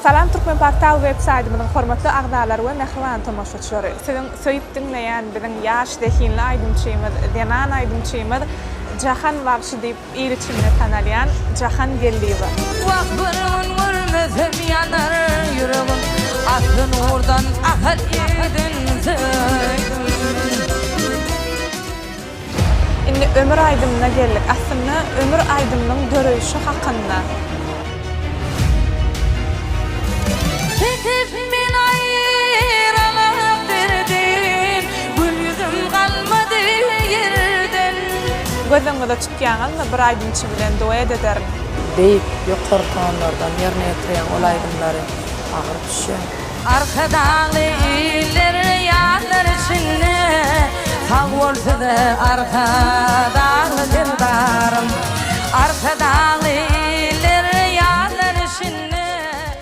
Salam Türkmenportal web saýtymyzyň hormatly agzalary we mähriban tomaşaçylary! Siziň söýüp diňleýän biziň ýaş zehinli aýdymçymyz, zenan aýdymçymyz Jahan bagşy diýip il içinde tanalýan Jahan Geldiýewa. Wah bir gün görmesem ýanar ýüregim Asly nurdan Ahal ýigidin söýdüm. Indi Ömür aýdymyna geldik. Aslynda Ömür aýdymynyň döreýşi hakynda. Çekip men aýralyk derdim, Gül ýüzüm galmady ýerden. Göz öňüňize tutýaňyzmy bir aýdymçy bilen duet ederin. Beýik, ýokary tonlardan ýerine ýetirýäň ol aýdymlary agyr düşýär. Arkadagly iller ýazlar içinde Sag bol size Arkadagly Serdarym Arkadagly iller ýazlar içinde.